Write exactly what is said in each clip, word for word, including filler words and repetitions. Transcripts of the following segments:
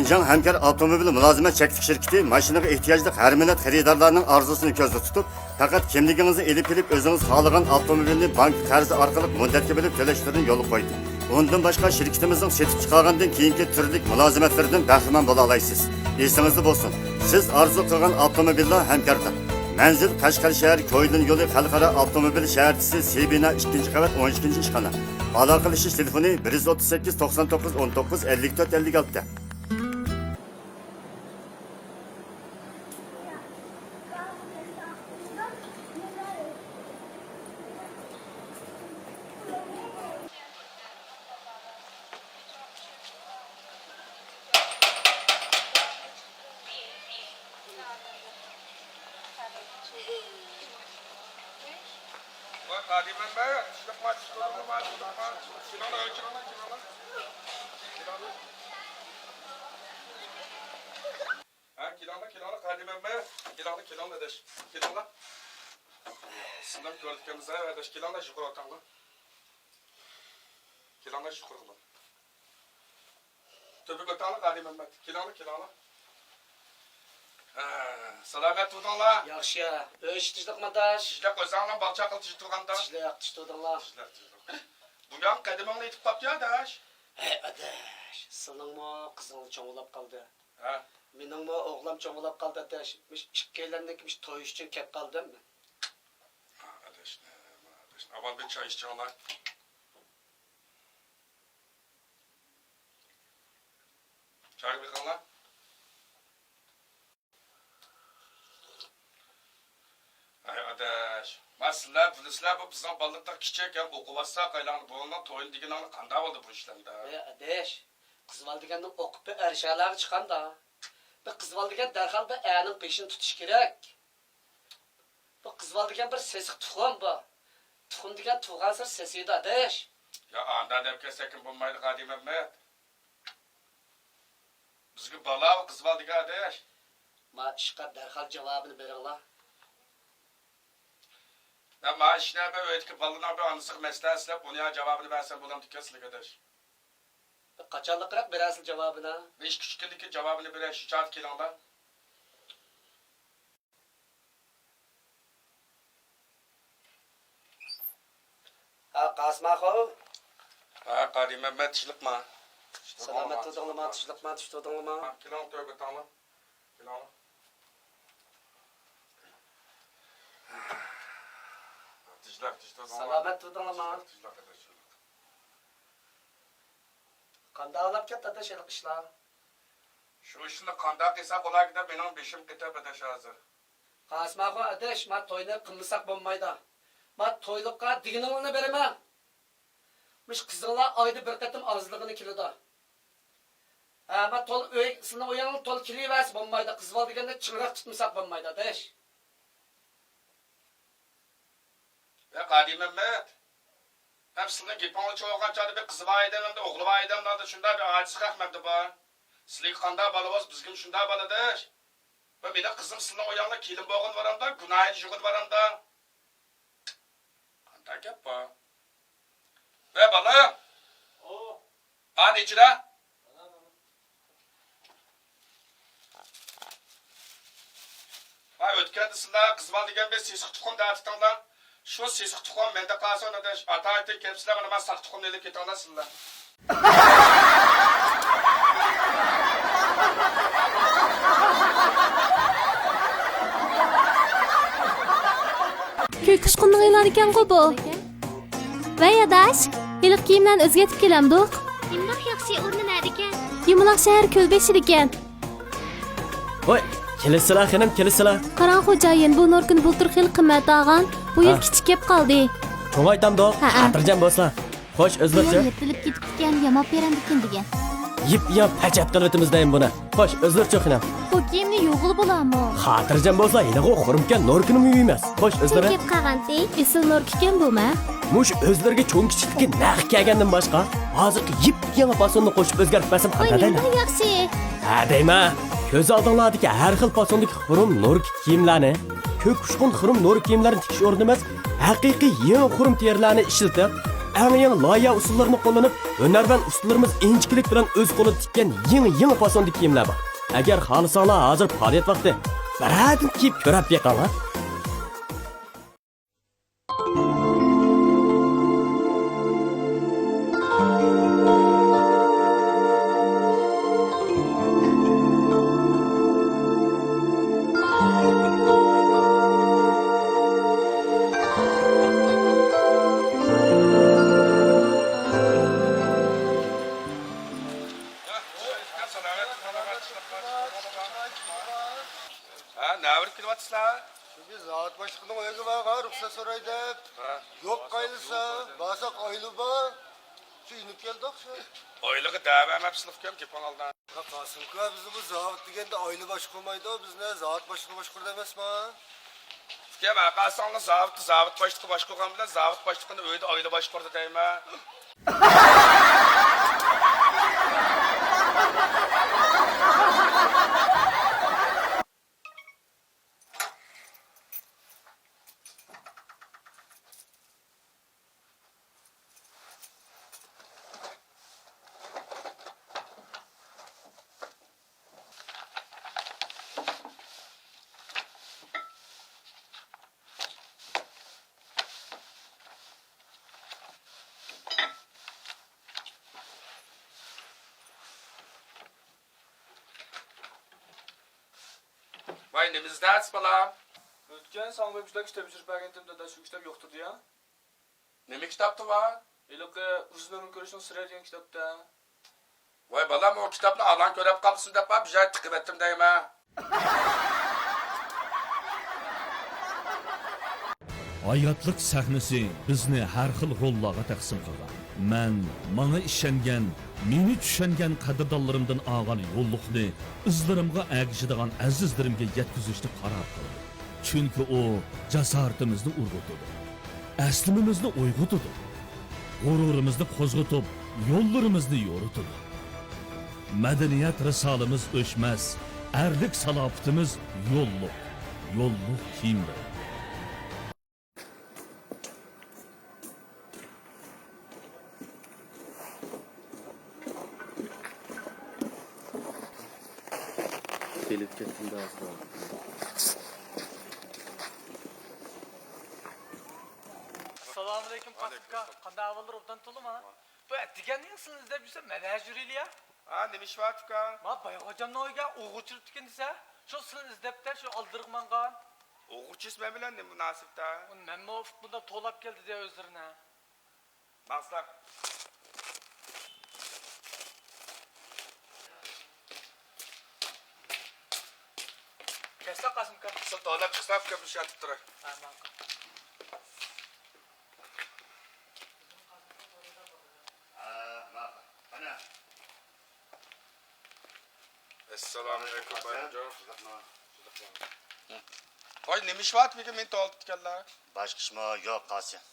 جاڭ ھەمكار ئاپتوموبىل مۇلازىمەت چەكلىك شىركىتى ماشىنىغا ئېھتىياجلىق ھەر مىللەت خېرىدارلارنىڭ ئارزۇسىنى كۆزدە تۇتۇپ، پەقەت كىملىكىڭىزنى ئېلىپ كېلىپ، ئۆزىڭىز خالىغان ئاپتوموبىلنى بانكا قەرزى ئارقىلىق مۇددەتكە بۆلۈپ تۆلەشلىرىنى يولغا قويدى. ئۇندىن باشقا، شىركىتىمىزنىڭ سېتىپ چىقارغاندىن كېيىنكى تۈرلۈك مۇلازىمەتلىرىدىن بەھرىمەن بولالايسىز. ئېسىڭىزدە بولسۇن، سىز ئارزۇ قىلغان ئاپتوموبىللا ھەمكاردا. مەنزىل: قەشقەر شەھەر، كويلۇن يولى، خەلقئارا ئاپتوموبىل شەھەرچىسى، سى بىنا، ئىككىنچى قەۋەت، ئون ئىككىنچى ئىشخانا. ئالاقىلىشىش تېلېفونى: بىر يۈز ئوتتۇز سەككىز، توقسان توققۇز، ئون توققۇز، ئەللىك تۆت، ئەللىك ئالتە. ۋاي، قادىمەمبەت، چىقما، چىقما، چىقما. كېلىڭلار، كېلىڭلار، كېلىڭلار. ھە، كېلىڭلار، كېلىڭلار، قادىمەمبەت. كېلىڭلار، كېلىڭلار، ئاداش. كېلىڭلار. سىلەرنى كۆردۇككەنمىز، ھە، ئاداش، كېلىڭلار، يۇقىرى ئولتۇرۇڭلار. كېلىڭلار، يۇقىرىغا. تۆپە كۆتۈرۈڭلار، قادىمەمبەت. كېلىڭلار، كېلىڭلار. ھە، سالامەت تۇردۇڭلار؟ ياخشى. ئۆي ئىشى تىجلىقمۇ، ئاداش؟ تىجلىق، ئۆزۈڭلار بالچاق قىل تىجلىق تۇرغاندا. تىجلىق، تىجلىق تۇردۇڭلار. تىجلىق، تىجلىق. بۇ يان قەدىمىڭلار يېتىپ قاپتۇ، ئاداش. ھەي، ئاداش، سېنىڭمۇ قىزىڭ چوڭلاپ قالدى. ھە؟ مېنىڭمۇ ئوغلام چوڭلاپ قالدى، ئاداش. مۇشۇ ئىككىيلەننىڭكى مۇشۇ توي ئۈچۈن كەپ قالدىم. ئاداش، ئاداش، ئاۋۋال بىر چاي ئىچىڭلار. چاي بېقىڭلار. ھەي ئاداش، ما سىلەر بىلىسىلەر، بۇ بىزنىڭ بالىلىقتا كىچىك ھەم ئوقۇۋاتساق، ئايلاڭدا بۇنىڭ تويىنى دېگىنىڭ قانداق بولدى بۇ ئىشلاردا؟ ھەي ئاداش، قىز بالا دېگەننىڭ ئوقۇپى ئەر شالارغا چىققاندا. بىر قىز بالا دېگەن دەرھال بىر ئەرنىڭ بېشىنى تۇتۇش كېرەك. بۇ قىز بالا دېگەن بىر سېسىق تۇخۇم بۇ. تۇخۇم دېگەن تۇغانسېرى سېسىيدۇ ئاداش. يا ئاندا دەپ كەتسەكمۇ بولمايدۇ، قادىمەمبەت. بىزگە بالا قىز بالا دېگەن ئاداش. ما ئىشقا دەرھال جاۋابىنى بېرىڭلار. مەن ما ئىشنى بىر ئۆيدىكى بالىلارنىڭ بىر ئانىسىغا مەسلىھەت سېلىپ، ئۇنى جاۋابىنى بەرسەم بولامدىكەن سىلىگە ئاداش؟ بىر قاچانلىقراق بېرەرسىلەر جاۋابىنى؟ بىر ئىككى ئۈچ كۈندىن كېيىن جاۋابىنى بېرەي، شۇ چاغدا كېلىڭلار. ھە، قاسىم ئاخۇ. ھە، قادىمەمبەت، تىنچلىقما؟ سالامەت تۇردۇڭلارما، تىنچلىقما، چۈش تۇردۇڭلارما؟ ھە، كېلىڭ، تۆگە تاڭلا. كېلىڭ. تىنچلىق، تىنچ تۇردۇڭلارما؟ سالامەت تۇردۇڭلارما؟ تىنچلىق، تىنچلىق. قانداق ئاڭلاپ كەتتى، ئاداش، ھېلىقى ئىشلار؟ شۇ ئىشنى قانداق قىلساق بولاركىن دەپ مېنىڭ بېشىم قېتىپ، ئاداش، ھازىر. قاسىم ئاخۇ، ئاداش، ما توينى قىلمىساق بولمايدۇ. ما تويلۇققا دېگىنىڭلارنى بېرىمەن. مۇشۇ قىزىڭلار ئايدا بىر قېتىم ئازلىغىنى كېلىدۇ. ھە، ما تول ئۆي، سېنىڭ ئۆيۈڭ تول كېلىۋەرسە بولمايدۇ. قىز بالا دېگەننى چىڭراق تۇتمىساق بولمايدۇ، ئاداش. يا قادىمەمبەت، ھەم سىلىنىڭ گېپىڭلار چوغان چاغدا بىر قىزى بار ئىدى، ئەمدى ئوغلى بار ئىدى، ئەمدى شۇنداق بىر ئاجىز خەق مەندە بار. سىلىگە قانداق بالا بولسا، بىزگىمۇ شۇنداق بالا ئاداش. ۋە مېنىڭ قىزىم سىلىنىڭ ئۇياڭلار كېلىن بولغىنى بارامدا، گۇناھىنى يۇغىنى بارامدا. قانداق گەپ بار؟ ۋە بالا! ئانى ئىچىدە. ۋاي، ئۆتكەندە سىلەر قىز بالا دېگەن بىر سېسىق تۇخۇم دەۋاتىتىڭلار. شۇ سېسىق تۇخۇم مەندە قالسۇن، ئاداش. ئاتا ئېتىڭ كەپسىلەر، مانا مانا ساختا تۇخۇمنى ئېلىپ كېتىڭلار سىلەر. كۆك ئۇچقۇننىڭ ئېلانىكەنغۇ بۇ. ۋەي ئاداش، ھېلىقى كىيىملەرنى ئۆزگەرتىپ كېلەمدۇق؟ نېمىنداق ياخشى، ئورنى نەدىكەن؟ يۇمىلاق شەھەر كۆل بېشىدىكەن. ۋاي، كېلىسىلا خېنىم، كېلىسىلا. قاراڭ خوجايىن، بۇ نوركىنى بۇلتۇر خېلى قىممەت ئالغان. بۇ يىل ھە. كىچىك كەپ قالدى. چوڭايتامدۇق؟ ھەئە. خاتىرجەم بولسا. خوش، ئۆزلەرچە؟ بۇ يىل يىرتىلىپ كېتىپتىكەن، ياماپ بېرەمدىكىن دېگەن. يىپ ياڭ پەچەت قىلىۋېتىمىز دەيمەن بۇنى. خوش، ئۆزلىرىچۇ خېنىم؟ بۇ كىيىمنى يۇغىلى بولامۇ؟ خاتىرجەم بولسا، ھېلىغۇ خۇرۇمكەن نوركىنىمۇ يۇيىمىز. خوش، ئۆزلىرى؟ كەپ قالغانتى، ئېسىل نوركىكەن بۇمۇ. مۇشۇ ئۆزلىرىگە چوڭ كىچىكلىكى نەق كەلگەندىن باشقا، ھازىرقى يىپ يېڭى پاسوننى قوشۇپ ئۆزگەرتىپ بەرسەم قانداق دەيمەن؟ ياخشى. ھە دەيمەن. كۆز ئالدىڭلاردىكى ھەر خىل پاسوندىكى خۇرۇم نوركا كىيىملەرنى، كۆك ئۇچقۇن خۇرۇم نوركا كىيىملەرنى تىكىش ئورنىمىز ھەقىقىي يېڭى خۇرۇم تېرىلەرنى ئىشلىتىپ، ئەڭ يېڭى لايىھە ئۇسۇللىرىنى قوللىنىپ، ھۈنەرۋەن ئۇستىلىرىمىز ئىنچىكىلىك بىلەن ئۆز قولىدا تىككەن يېڭى، يېڭى پاسوندىكى كىيىملەر بار. ئەگەر خالىساڭلار، ھازىر پائالىيەت ۋاقتى. بىرەردىن كىيىپ كۆرۈپ بېقىڭلار. ھە، نەۋرە كېلىۋاتىسىلەر؟ چۈنكى زاۋۇت باشلىقىنىڭ ئۆيىگە بارغان، رۇخسەت سوراي دەپ. ھە. يوق قايلىسا، بارساق ئايلى بار. شۇ ئېنىپ كەلدۇق شۇ. ئايلىغا دەۋەرمەپسىلەر ئۇكام، گېپىڭ ئالدىدا. ھە، قاسىم ئاكا، بىزنى بۇ زاۋۇت دېگەندە ئايلى باشقۇرمايدۇ، بىزنى زاۋۇت باشلىقى باشقۇرىدۇ ئەمەسمۇ؟ ئۇكام، ھە، قارىساڭلار زاۋۇتتا زاۋۇت باشلىقى باشقۇرغان بىلەن زاۋۇت باشلىقىنى ئۆيدە ئايلى باشقۇرىدۇ دەيمەن. ۋاي، نېمە ئىزدەۋاتىسىز، بالام؟ ئۆتكەن ساڭا بىر كىتاب بېجىرىپ بەرگەنتىم، دادا، شۇ كىتاب يوقتۇردى يا؟ نېمە كىتابتى بۇ؟ ھېلىقى ئۇزۇن ئۆمۈر كۆرۈشنىڭ سىرى دېگەن كىتابتا. ۋاي بالام، ئۇ كىتابنى ئالان كۆرۈپ قالسۇن دەپ، بۇ يەرگە تىقىۋەتتىم دەيمەن. ھاياتلىق سەھنىسى بىزنى ھەر خىل روللارغا تەقسىم قىلغان. مەن ماڭا ئىشەنگەن، مېنى چۈشەنگەن قەدىردانلىرىمدىن ئالغان يوللۇقنى ئىزلىرىمغا ئەگىشىدىغان ئەزىزلىرىمگە يەتكۈزۈشنى قارار قىلدىم. چۈنكى ئۇ جاسارىتىمىزنى ئۇرغۇتىدۇ، ئەسلىمىمىزنى ئويغىتىدۇ، غۇرۇرىمىزنى قوزغىتىپ، يوللىرىمىزنى يورۇتىدۇ. مەدەنىيەت رىسالىمىز ئۆچمەس، ئەرلىك سالاپىتىمىز يوللۇق، يوللۇق كىيىملىرى. كېلىپ كەتكەندە ئاز قالدى. ئەسسالامۇئەلەيكۇم، قاسىم ئاكا. قانداق ئەھۋاللار، ئوبدان تولىما؟ بۇ ئەتىگەندىن سىلىنى ئىزدەپ يۈرسەم، مەن ھە يۈرەيلى يا. ھە، نېمە ئىش بار، ئۇكا؟ ما بايغا ھاجامنىڭ ئۆيىگە ئوغرى چۈشۈپتىكەن دېسە، شۇ سىلىنى ئىزدەپتە، شۇ ئالدىرىغا ماڭغان. ئوغرى چۈشۈپ مەن بىلەن نېمە مۇناسىۋىتى؟ مەنمۇ ئۇقۇپ، مۇنداق توۋلاپ كەلدى دە ئۆزلىرىنى. ماڭسىلەر. كەلسىلە، قاسىم ئاكا. سىلەر توۋلاپ چىقسىلەر، ئۇكام، مۇشۇ يەردە تۇراي. ھە، ماڭسىلەر. ھە، ماقۇل. قېنى. ئەسسالامۇئەلەيكۇم، بايامجان. ۋاي، نېمە ئىش بار بۈگۈن، مېنى توۋلىتىپتىكەنلەر؟ باشقا ئىشمۇ يوق، قاسىم.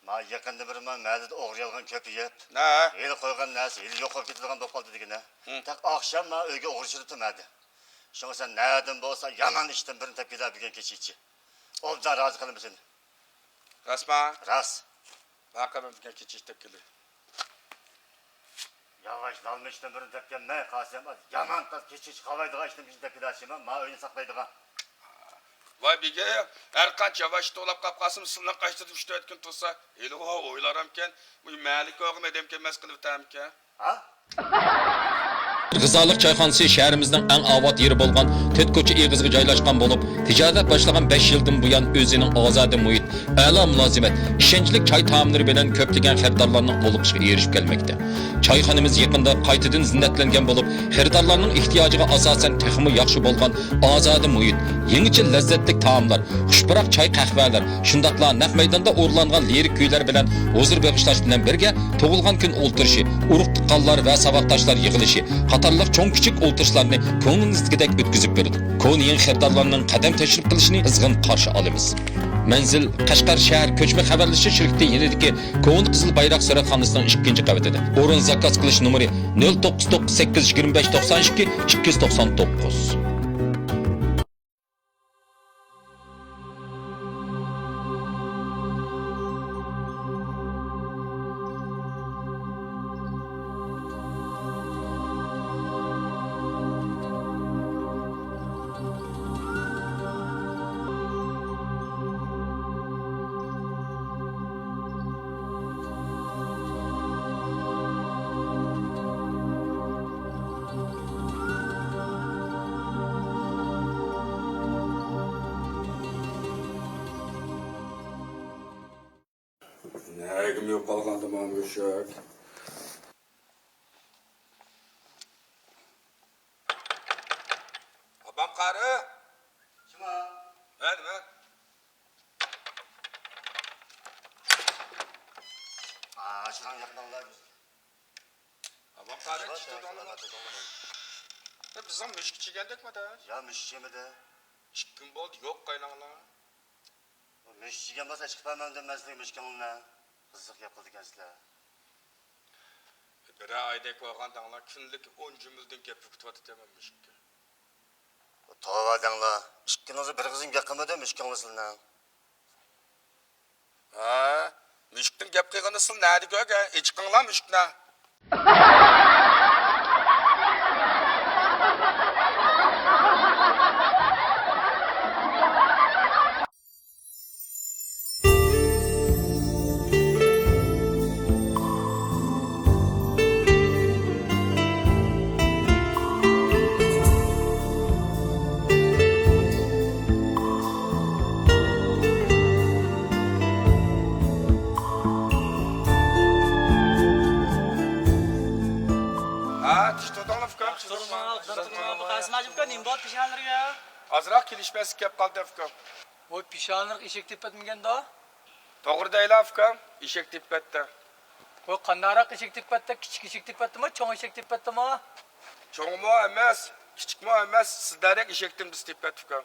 ما يېقىندىن بېرى ما مەھەللىدە ئوغرى يالغان كۆپىيىپ، نە؟ ھېلى قويغان نەرسە ھېلى يوقاپ كېتىدىغان بولۇپ قالدى دېگىنە. ھە. تاق ئاخشام ما ئۆيگە ئوغرى چۈشۈرۈپتۇ مەدە. شۇڭا سەن نەدىن بولسا يامان ئىشتىن بىرنى تېپىپ كېلە بۈگۈن كېچىچە. ئوبدان رازى قىلىمەن سېنى. راستمۇ؟ راست. باقى مەن بۈگۈن كېچىچە تېپىپ كېلەي. ياۋاش، لالما ئىشتىن بىرنى تېپىپ كەلمەي قاسىم، يامان تاز كېچىچە قالايدىغان ئىشتىن بىرنى تېپىپ كېلەرسىز، ما ئۆينى ساقلايدىغان. ۋاي بېگىم، ھەرقانچە ياۋاش توۋلاپ قاپ قالسىمۇ، سىلىنىڭ قايتىدىن ئۈچ تۆت كۈن تۇرسا، ھېلىغۇ ئويلارامكەن، بۇ مەلىكە ئوغلۇم ئەدەم كەلمەس قىلىۋېتەرمىكەن. غىزالىق چايخانىسى شەھىرىمىزنىڭ ئەڭ ئاۋات يېرى بولغان تۆت كوچا ئېغىزىغا جايلاشقان بولۇپ، تىجارەت باشلىغان بەش يىلدىن بۇيان ئۆزىنىڭ ئازادە مۇھىت، ئەلا مۇلازىمەت، ئىشەنچلىك چاي تائاملىرى بىلەن كۆپلىگەن خېرىدارلارنىڭ ھودۇقۇشىغا ئېرىشىپ كەلمەكتە. چايخانىمىز يېقىندا قايتىدىن زىننەتلەنگەن بولۇپ، خېرىدارلارنىڭ ئېھتىياجىغا ئاساسەن تېخىمۇ ياخشى بولغان ئازادە مۇھىت، يېڭىچە لەززەتلىك تائاملار، خۇش پۇراق چاي قەھۋەلەر، شۇنداقلا نەق مەيداندا ئورۇنلانغان لىرىك كۈيلەر بىلەن ھۇزۇر بېغىشلاش بىلەن بىرگە، تۇغۇلغان كۈن ئولتۇرۇشى، ئۇرۇق-تۇغقانلار ۋە ساۋاقداشلار يىغىلىشى قاتارلىق چوڭ-كىچىك ئولتۇرۇشلارنى كۆڭلىڭىزدىكىدەك ئۆتكۈزۈپ بېرىدۇ. كونا يېڭى خېرىدارلارنىڭ قەدەم تەشرىپ قىلىشىنى قىزغىن قارشى ئالىمىز. مەنزىل: قەشقەر شەھەر كۆچمە خەۋەرلىشىش شىركىتى يېنىدىكى كونا قىزىل بايراق سۈرەتخانىسىنىڭ ئىككىنچى قەۋىتىدە. ئورۇن زاكاز قىلىش نومۇرى: نۆل توققۇز توققۇز سەككىز يىگىرمە بەش توقسان ئىككى ئىككى يۈز توقسان توققۇز. نەگىمۇ يوقالغاندىما مۈشۈك؟ ئابام قارى. شۇما؟ مەن، مەن. ئاشۇنىڭ يېقىنىڭلار. ئابام قارى، چىقتى دوڭلىما. بىزنىڭ مۈشۈك چىگەندەكمىدى؟ يا مۈشۈك چىمىدى؟ ئىككى كۈن بولدى، يوق قايناڭلار. مۈشۈك چىگەن بولسا، چىقىپ بەرمەمدىم مەن سىزگە مۈشۈكۈڭلارنى. قىزىق گەپ قىلىدىكەنسىلەر. بىرەر ئايدەك بولغان دەڭلار، كۈنلۈك ئون جۈملىدىن گەپ پۈكۈتۈۋاتىدىمەن مۈشۈككە. توۋا دەڭلار، ئىككىڭىزنى بىر قىزىم گەپ قىلمىدى مۈشۈكۈڭلار سىلىنىڭ. ھە؟ مۈشۈكنىڭ گەپ قىلغىنى سىل نەدە كۆرگەن؟ ئېچىقىڭلار مۈشۈكنى. ھە، چىش تۇتۇڭلار ئۇكام، چىش تۇتۇڭلار. قاسىم ھاجى ئۇكا، نېمە بولدى پېشانىلىرىگە؟ ئازراق كېلىشمەسلىك كېلىپ قالدى ئۇكام. ۋوي، پېشانىلىرىغا ئېشەك تېپىپ كەتمىگەندۇ؟ توغرا دەيلا ئۇكام، ئېشەك تېپىپ كەتتى. ۋوي، قانداقراق ئېشەك تېپىپ كەتتى؟ كىچىك ئېشەك تېپىپ كەتتىمۇ، چوڭ ئېشەك تېپىپ كەتتىمۇ؟ چوڭمۇ ئەمەس، كىچىكمۇ ئەمەس، سىلەردەك ئېشەكتىن بىز تېپىپ كەتتۇق ئۇكام.